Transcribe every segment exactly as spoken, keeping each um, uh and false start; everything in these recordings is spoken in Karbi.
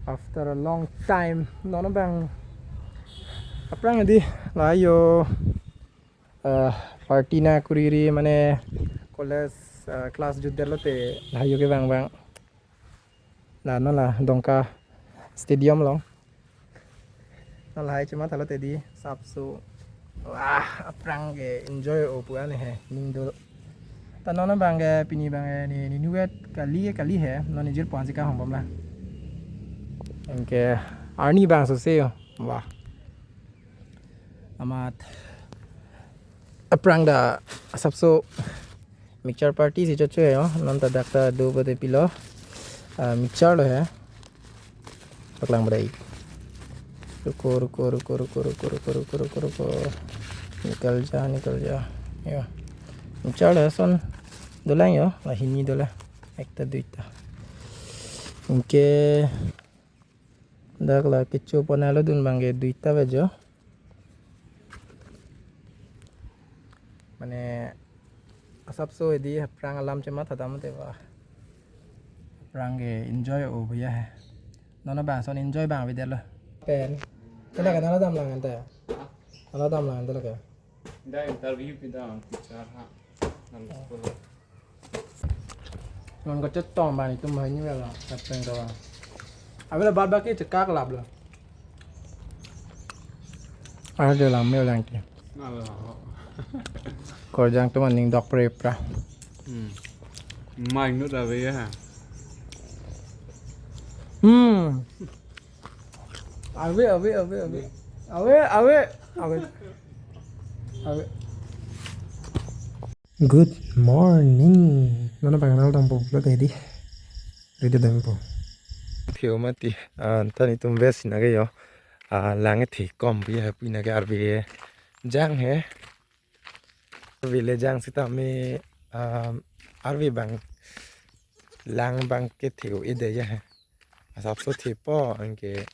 After a long time, non abang aphrang hedi lahai jo, eh, party na kuriri mane college, eh, class jutdetlo te lahai jo kevang vang. La non la Dongka Stadium along. Non lahai chematha lote di sapso. Wah, aphrang ke enjoy o pu an he. Ning do. Ta non abang ke pini abang ke ne ne nuet kali kali he. Non nijir puan si kahongbom la. Anke arni abang so se jo. Wah. Amat aphrang ta sapso mixture party si chocho jo. Non ta dak ta do bade pilo. Ah, mixture lo he. Paklang bade. Ruko, ruko, ruko, ruko, ruko, ruko, ruko, ruko, ruko. Nikal ja, nikal ja. Jo. Mixture lo he, son dolang jo. La hini dolang. Ekta duita. Anke dak la kecho pon alo dun abang ke duita bajo. Mane asapso hedi aphrang alam chematha dam te ba. Aphrang ke enjoy o bhuya he. Non abang son enjoy abang avedetlo. Pen. Kena kena lo dam lang ante. Lo dam lang ante lake. Da interview pida teacher ha. Nang sekolah. Non kachetong abang itum banghini vela, kapeng kawang. Avela bad baki chekak lap lo. Ada lang me lang ke. Nalo. Korjang atum aning dok pre pra. Hmm. Main nu da ve ya. Hmm. Ave, ave, ave, ave. Ave, ave, ave. Ave. Good morning. Non abang nal dam po vlog hedi. Ready dam po. Theo mati, ah, than itum ves nake jo. Ah, lang the kom pi he pi nake arve jang he. Arve le jang sitame, ah, arve abang lang abang ke theo ide ya he. Asapso thepo anke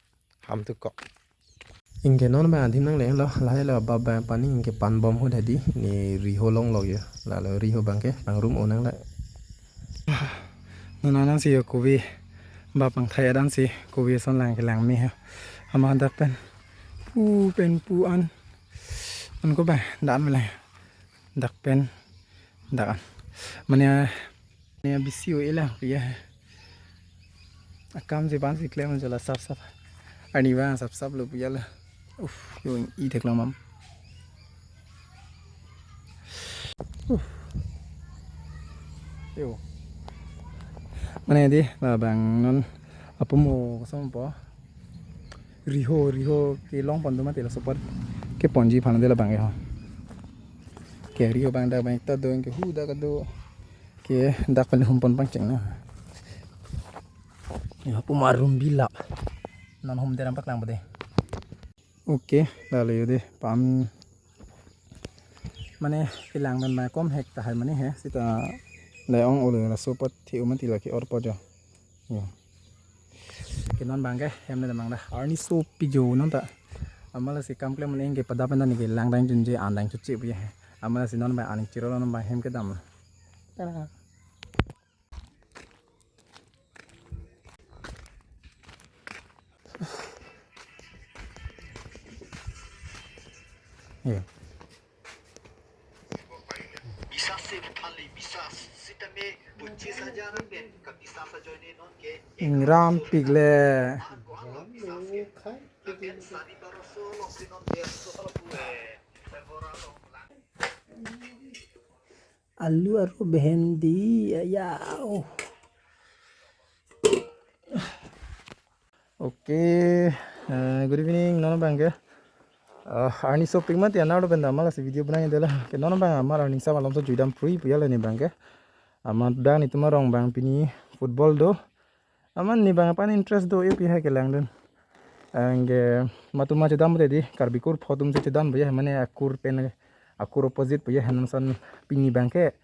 ham tu kok. Anke non abang adim nanglelo, lahai lo bap abang pani anke panbom ahut hedi, ne riho longlok jo. Lalo riho abang ke pangrum o nang la. Non anang si jo kove, bap abang thai adan si kove son lang kelang me ha. Amat dak pen pu pen pu an. An ko ba dan me lang. Dak pen dak an. Mane ne bisi o ela ya. Akam si ban si klem jala sap sap. Arni abang sap sap lo puya la. Uf, jo i thek lo mam. Uf. Jo. Mane di, labang non apumo kosonpo. Riho, riho kelong pon do mati la support. Keponji aphan de labang ke ho. Ke riho abang dak abang ta do ke hu dak do. Ke dak pen hum pon pangcheng na. Jo apumo arum bila. Non humde ram paklang bade. Okay, lalo jo de pam. Mane kelang pen ma kom hek tahai mane he sita le-ong olo la support thi uman tila ke orpo jo. Jo. Ke non abang ke hem le abang da. Arni sopi jo non ta. Amat lasi kam klem mane ke pada pen ta ne kelang dang junje an dang chuche pu ya he. Amat lasi non abang aning chiro non abang hem kedam. Tara. Iya. Bisa se thali, bisa sitame, buci saja nang den, kabisa saja ini non ke. Ingram pik le. Aku anggap bisa se. Lagen sari baroso lo si non dia soal kue. Alu aru behendi ya, ya, oh. Okay, eh, good evening, non abang ke. Eh, arni sopik mati anarlo pen dam lasi video banang dela. Ke non abang amar arni sama lom so juidam free puya le ne abang ke. Amat dan itum arong abang pini football do. Amat ne abang aphan interest do e pi hai kelang dun. Anke matuma chedam te di Karbi kur pho atum si chedam puya mane akur pen akur opposite puya non ason pini abang ke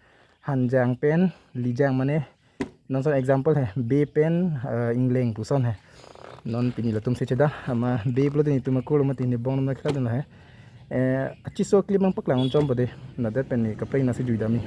Hanjang pen Lijang mane non ason example he be pen, eh, Ingleng puson he. Non pini latum si chedam amat be pulo tini atum akur lo mati ne bong nom na khela dun he. Eh, achiso clip mang paklang chom pode. Na det pen ne kaprek na si juidam ni.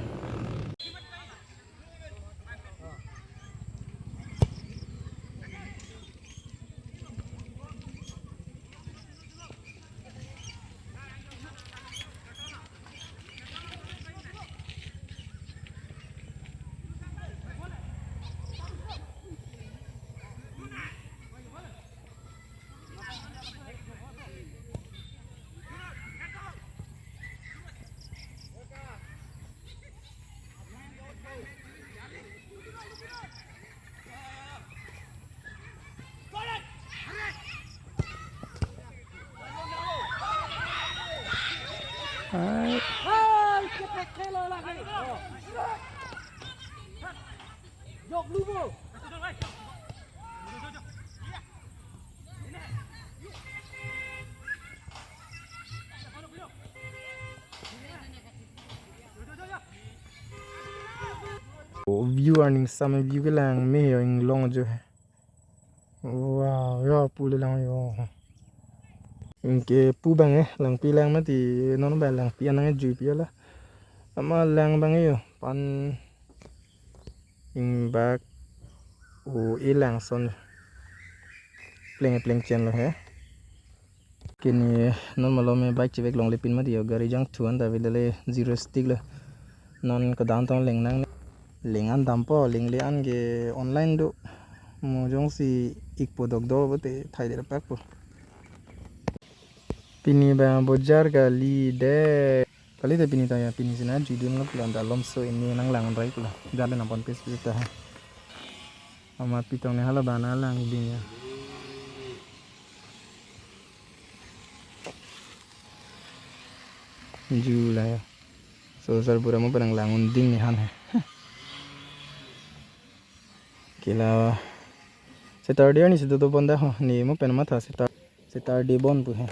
Hai. Oh, view arning sam view kelang me yo inglong jo he. Wow, yo pu le lang yo. Anke pu bang eh, langpi lang mati non ba langpi anang eh jui pi la. Ama lang bang eh yo pan ingbak o e lang son. Pleng pleng chen lo he. Kini non malom me bike chevek longle pin mati yo, gari jangthu an ta vele le zero stick lo. Non kedan tong leng nang leng an dampo, leng le an ke online do. Mo jongsi ikpo dok do bote thai der pakpo. Pini ba bojar kali de. Kali de pini ta ya, pini sina judun lo pulo anta lomso ini nang lang rai pulo. Jale nang pon pis pis ta ha. Ama pitong ne hala bana lang ding ya. Ju la ya. So sar pura mo penang lang unding ne han he. Kila Saturday ni sido do bonda ho. Ni mo pen matha Saturday. Saturday bon pu he.